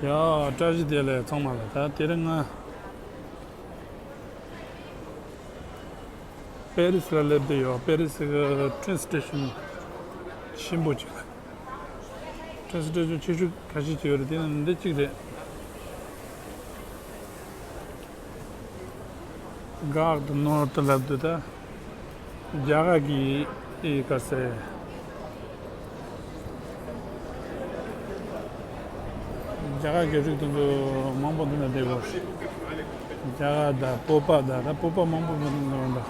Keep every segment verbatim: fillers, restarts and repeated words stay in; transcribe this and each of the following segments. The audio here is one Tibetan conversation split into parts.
ཡ། བཀྲ་ཤིས་བདེ་ལེགས་ཚང་མ་ལ། ད་དེ་རིང་ང་པེ་རི་སི་ལ་སླེབས་བསྡད་ཡོད། པེ་རི་སི་གི་ཊེན་སི་ཊེ་ཤན་ཆེན་པོ་ཅིག་ལ། ཊེན་སི་ཊེ་ཤན་ཆེ་ཤོས་ཁ་ཤས་ཅིག་ཡོད་རེད། དེ་ནང་འདི་གཅིག་རེད། གྷར་དུ་ནོར་དུ་ལབ་དུས་ད། རྒྱ་གར་གྱི་ཨེ་ག་ཟེར། རྒྱ་གར་གྱི་རིགས་དེ་ཚོ་མང་པོ་འདི་ན་བསྡད་ཡོད་རེད། རྒྱ་གར་དང་བོད་པ་དང་ད་བོད་པ་མང་པོ་འདི་ན་འདུག་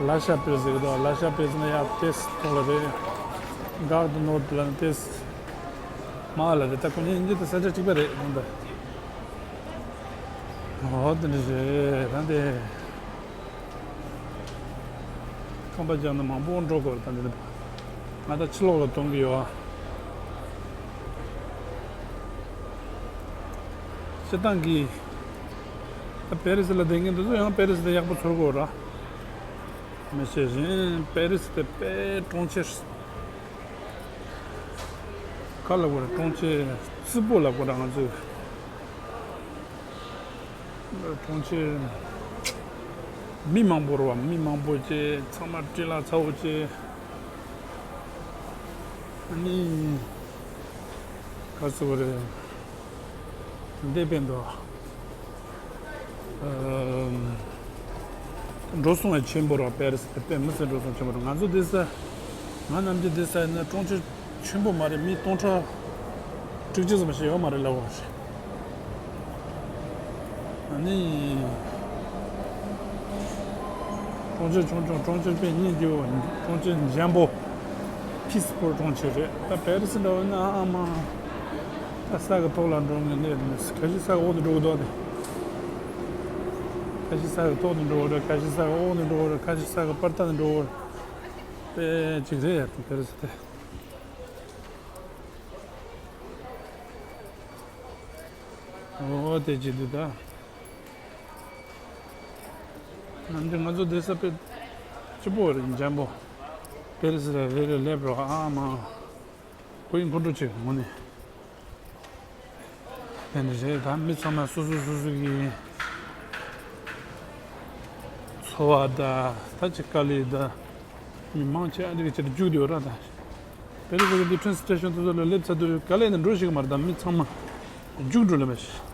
ལ་ཤ་པེ་ཟེར་གི་འདུག་ལ་ཤ་པེ་ཟེར་ན་ཡར་ཏོག་ཙམ་ཐོག་ལ་རེད། གྷར་དུ་ནོར་དུ་ལ་ནི་ཏོག་ཙམ་མར་ལ་རེད། ད་ཁོ་གཉིས་གཉིས་དེ་ས་ཆ་གཅིག་པ་རེད་ད། འོ་དེ་འདྲ་རེད་ད་དེ། ཁང་པ་རྒྱག་ན་མང་པོ་འགྲོ་དགོས་རེད་ད་འདི་ནས། ང་ད་ཕྱི་ལོགས་ལ་གཏོང་གི་ཡོད། སྤྱིར་བཏང་གི་ད་པེ་རི་སི་ལ་བསྡད་མཁན་དེ་ཚོ་ཡང་པེ་རི་སི་དེ་ཡག་པོ་ཚོར་དགོས་ར། མི་ཤེས་བཞིན་པེ་རི་སི་དེ་དཔེ་གྲོང་ཁྱེར། ག་ལབ་དགོས་རེད། གྲོང་ཁྱེར་རྩིག་པོ་ལབ་དགོས་ར་ང་ཚོས། གྲོང་ཁྱེར། མི་མང་པོ་རེད་བ། མི་མང་པོ་བྱས། ཚང་མ་སྤྲེལ་ལ་ཚ་བོ་བྱས། ཨ་ནི། ག་ཟེར་བ་རེད། འདས་པའི་འདུག་འགྲོ་སོང་ཡང་ཆེན་པོ་རེད། པེ་རི་སི་དེ་དཔེ་མི་སྲིད་འགྲོ་སོང་ཆེན་པོ་རེད། ང་ཚོ་བསྡད་ས། ང་ནམ་རྒྱུན་བསྡད་ས་ཡིན་ན་གྲོང་ཁྱེར་ཆེན་པོ་མ་རེད། མི་སྟོང་ཕྲག་དྲུག་ཅུ་ཙམ་ཞིག་ཡོད་མ་རེད་ལབ་པ་རེད། ཨ་ནི། གྲོང་ཁྱེར་ཆུང་ཆུང་། གྲོང་ཁྱེར་དཔེ་སྙིང་རྗེ་བོ། གྲོང་ཁྱེར་འཇམ་པོ། པི་སི་ཕུལ་གྲོང་ཁྱེར་རེད། ད་པེ་རི་སི་འདྲ་བོ་ཡིན་ན་ཨ་མ། ད་ས་གི་ཐོག་ལ་འགྲོ་ངེས་གནས་རེད། ཁ་ཤས་ས་གི་འོག་ཏུ་འགྲོ་གི་འདུག་སྟེ། ཁ་ཤས་ས་གི་ཐོག་ཏུ་འགྲོ་གི་རེད། ཁ་ཤས་ས་གི་འོག་ཏུ་འགྲོ་གི་རེད། ཁ་ཤས་ས་གི་བར་ཐག་ཏུ་འགྲོ་གི་རེད། དཔེ་ཅིག་རེད་ཡ། ད་པེ་རི་སི་དེ། འོ་དེ་ཅི་འདུག་ད། ནམ་རྒྱུན་ང་ཚོ་བསྡད་ས་དཔེ་སྐྱིད་པོ་རེད། འཇམ་པོ། པེ་རི་སི་ལ་རེ་རེ་སླེབས་རོགས་ཨ་མ། ཁོ་ཡིན་ཁོ་འགྲོ་ཆེ་ངོ་ནས། དེ་འདྲ་རེད་ད། མི་ཚང་མ་སོ་སོ་སོ་སོ་གི་འཚོ་བ་ད་ད་ཅི་དཀའ་ལས་ད། མི་མང་ཆེ་ཨ་རི་གི་ཆེད་དུ་རྒྱུགས་བསྡད་ཡོད་ར་ད། པེ་རི་སི་གི་འདི་ཊེན་སི་ཊེ་ཤན་དེ་ཚོ་ལ་སླེབས་ཚར་དུས་ག་ལས་ནས་འགྲོ་ཤེས་ཀྱི་མ་རེད་ད། མི་ཚང་མ་རྒྱུགས་འགྲོ་ལེ་མ་ཤེས།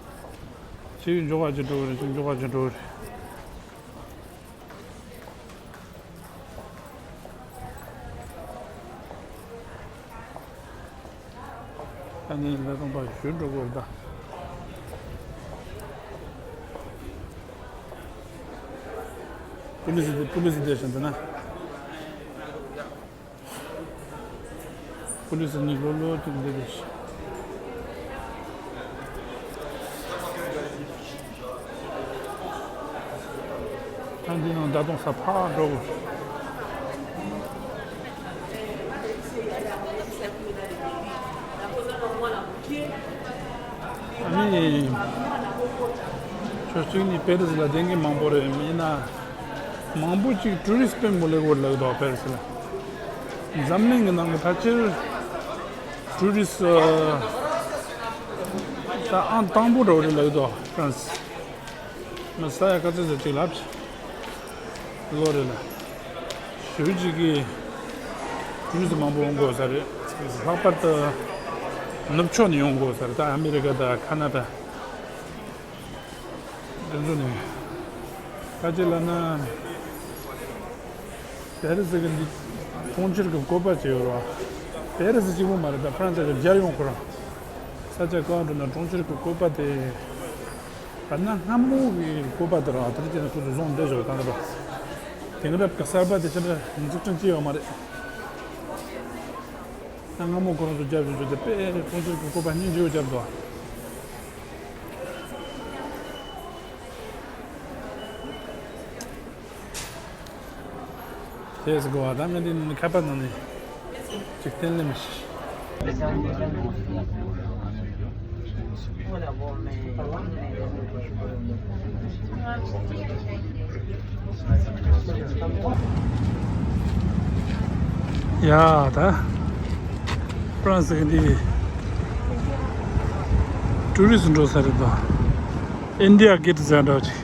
ཅིག་མགྱོགས་པ་ཅིག་འགྲོ་གི་རེད། ཅིག་མགྱོགས་པ་ཅིག་འགྲོ་གི་རེད། ཨ་ནི་ལས་དང་པ་ཞུ་འགྲོ་གི་རེད་ད། པུ་ལི་སི་དེ། པུ་ལི་སི་སི་ཊེ་ཤན་དེ་ན། པུ་ལི་སི་གཉིས་ལོ་ལོ་ཅིག་འདི་རེད། ད་འདི་ནང་ད་དུང་ས་ཕར་འགྲོ་དགོས། ཨ་ནི། ཕྱོགས་གཅིག་ནས་པེ་རི་སི་ལ་བསྡད་མཁན་མང་པོ་རེད། ཡིན་ན་མང་པོ་ཅིག་ཊུ་རི་སི་དཔེ་མི་སླེབས་པ་རེད་ལབ་འདུག་པེ་རི་སི་ལ། འཛམ་གླིང་གི་ནང་གི་ཕལ་ཆེར་ཊུ་རི་སི་ད་ཨང་དང་པོ་འདྲ་བོ་རེད་ལབ་འདུག་ཧྥ་རན་སི། མི་ས་ཡ་ག་ཚོད་ཙམ་ཅིག་ལབ། ལོ་རེ་ལ་ཞེ་པོ་ཅིག་གིས་ཊུ་རི་སི་མང་པོ་ཡོང་གི་ཡོད་ས་རེད། ལྷག་པར་དུ་ནུབ་ཕྱོགས་ནས་ཡོང་གི་ཡོད་ས་རེད། ད་ཨ་མི་རི་ཀ་དང་ཁ་ན་ཌ། དེ་ཚོ་ནས་ཕལ་ཆེར་ལབ་ན། པེ་རི་སི་གི་འདི་གྲོང་ཁྱེར་གྱི་བཀོད་པ་ཅིག་ཡོད་རེད་བ། པེ་རི་སི་གཅིག་པོ་མ་རེད་ད། ཧྥ་རན་སི་གི་རྒྱལ་ཡོངས་ཁོ་རང་ས་ཆ་གང་འགྲོ་ན་གྲོང་ཁྱེར་གྱི་བཀོད་པ་དེ། དཔེར་ན་སྔ་མོ་གི་བཀོད་པ་དེ་རེད་བ། དེ་རིང་ཁྱེད་ཚོ་ཁོ་ཚོ་བཟོ་འདྲ་ཞིག་གང་རེད་པ། དེང་རབས་ཀྱི་གསར་པ་དེ་ཆ་འདྲ་འཛུགས་སྐྲུན་བྱས་ཡོད་མ་རེད། ད་སྔ་མོ་ཁོ་རང་ཚོ་རྒྱབ་བཞིན་བྱས་ཏེ་དཔེ་གྲོང་ཁྱེར་གྱི་བཀོད་པ་སྙིང་རྗེ་བོ་རྒྱབ་འདུག་དེས་གོ་བ་ད་ངས་འདི་ནི་ཁ་པར་ནང་ནས་ཅིག་བསྟན་ལེ་མི་ཤེས། ཡ་ད་ཧྥ་རན་སི་གི་འདི། ཊུ་རི་སི་འགྲོ་ས་རེད་དོ། ཨིན་ཌི་ཡ་གེ་ཊི་ཟེར་འདྲ་ཅིག་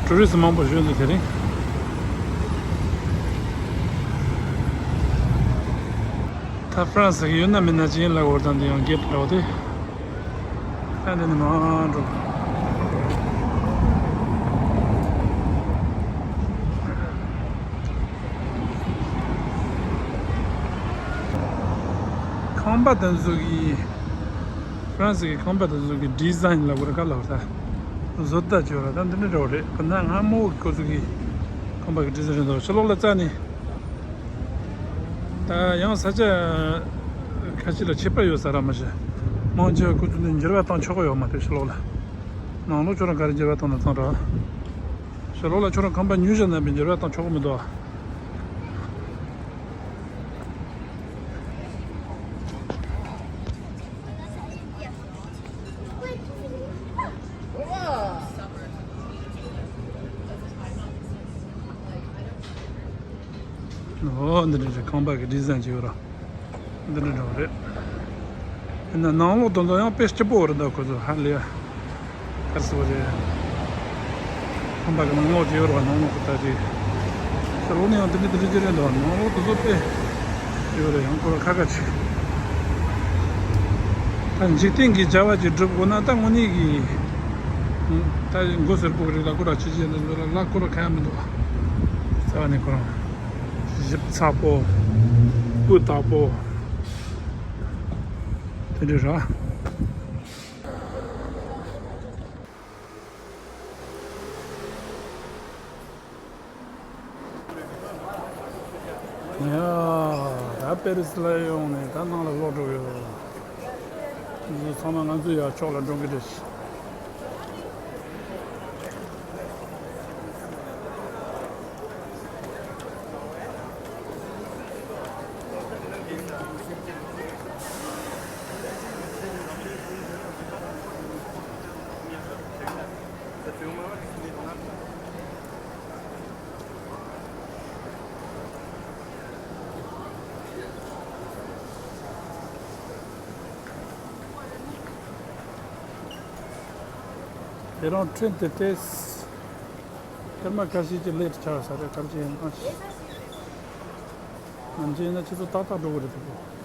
ཊུ་རི་སི་མང་པོ་བཞུགས་འདུག་དེ་རིང་། ད་ཧྥ་རན་སི་གི་ཡོད་ན་མིན་ན་ཅི་ཡིན་ལབ་དགོས་དང་། འདི་ཡང་གེ་ཊི་ལབ་དེ། ཨ་འདི་ནི་མར་འགྲོ། ཁང་པ་དེ་ཚོ་གི། ཧྥ་རན་སི་གི་ཁང་པ་དེ་ཚོ་གི་ཌི་ཛའིན་ལབ་དགོས་རེད་ག་ལབ་ད། བཟོ་ལྟ་བྱས་པ་རེད། ད་འདི་འདྲ་འདྲ་བོ་རེད། དཔེར་ན་སྔ་མོ་ཁོ་ཚོ་གི་ཁང་པ་གི་ཌི་ཛའིན་རེད་འདུག་ཕྱི་ལོགས་ལ་བཙལ་ནས། ད་ཡང་ས་ཆ་ཁ་ཤས་ལ་ཁྱད་པར་ཡོད་ས་ར་མ་ཤེས། མང་ཆེ་བ་ཁོ་ཚོ་ནི་འགྱུར་བ་བཏང་ཆོག་གི་ཡོད་མ་རེད། ཕྱི་ལོགས་ལ། ནང་ལོགས་ཁྱོད་རང་ག་རེ་འགྱུར་བ་བཏང་ན་བཏང་ར། ཕྱི་ལོགས་ལ་ཁྱོད་རང་ཁང་པ་ཉོས་བཞག་ན་འགྱུར་བ་བཏང་ཆོག་གི་མི་འདུག་ཨ། ཨོ་འདི་འདྲ་རེད། ཁང་པ་གི་ཌི་ཛའིན་བྱས་ཡོད་ར། འདི་འདྲ་འདྲ་བ་རེད། ཡིན་ན་ནང་ལོགས་དེ་ཚོ་ཡང་དཔེ་སྐྱིད་པོ་རེད་འདུག་ཁོ་ཚོ་ཧ་ལས། ག་རེ་ཟེར་བ་རེད། ཁང་པ་གི་ནང་ལོགས་ཀྱི་ཡོད་རེད་བ། ནང་ལོགས་ཀྱི་ད་ཅིག་ཕྱི་ལོགས་ནས་ཡང་དེ་འདྲ་དེ་འདྲ་ཅིག་རེད་འདུག་ནང་ལོགས་དེ་ཚོ་དཔེ་ཡོད་རེད། ཡང་ཁོ་ར་ཁ་ཁ་ཅིག་ད་འཇིག་རྟེན་གྱི་བྱ་བ་ཅིག་སྒྲུབ་དགོས་ན་ད་དངོས་གནས་ཀྱི། ད་མགོ་སེར་པོ་གི་རིགས་ལ་ཁོ་ར་ཅི་བྱེད་འདི་ཚོ་ལ་ལ་ཁོ་ར་ཁ་ཡ་མི་འདུག་རྩ་བ་ནས་ཁོ་རང་ཞིབ་ཚགས་པོ། སྤུས་དག་པོ། དེ་འདྲ་ར། ཡ། ད་པེ་རི་སི་ལ་ཡོང་ནས་ད་ནང་ལ་ལོག་འགྲོ་གི་ཡོད། འདི་ཚོ་ཚང་མ་ང་ཚོ་ཡར་ཕྱོགས་ལ་འགྲོ་གི་རེད། དེ་རིང་ཁྲིན་ཏི་ཏེས་སྐར་མ་ཁ་ཤས་ཀྱི་ལེ་ཊི་ཆགས་ས་རེད། ག་རེ་བྱས་ཡིན་ན། ང་ཚོ་ཡིན་ན་ཆུ་ཚོད་ཏག་ཏག་འགྲོ་གི་རེད་འདུག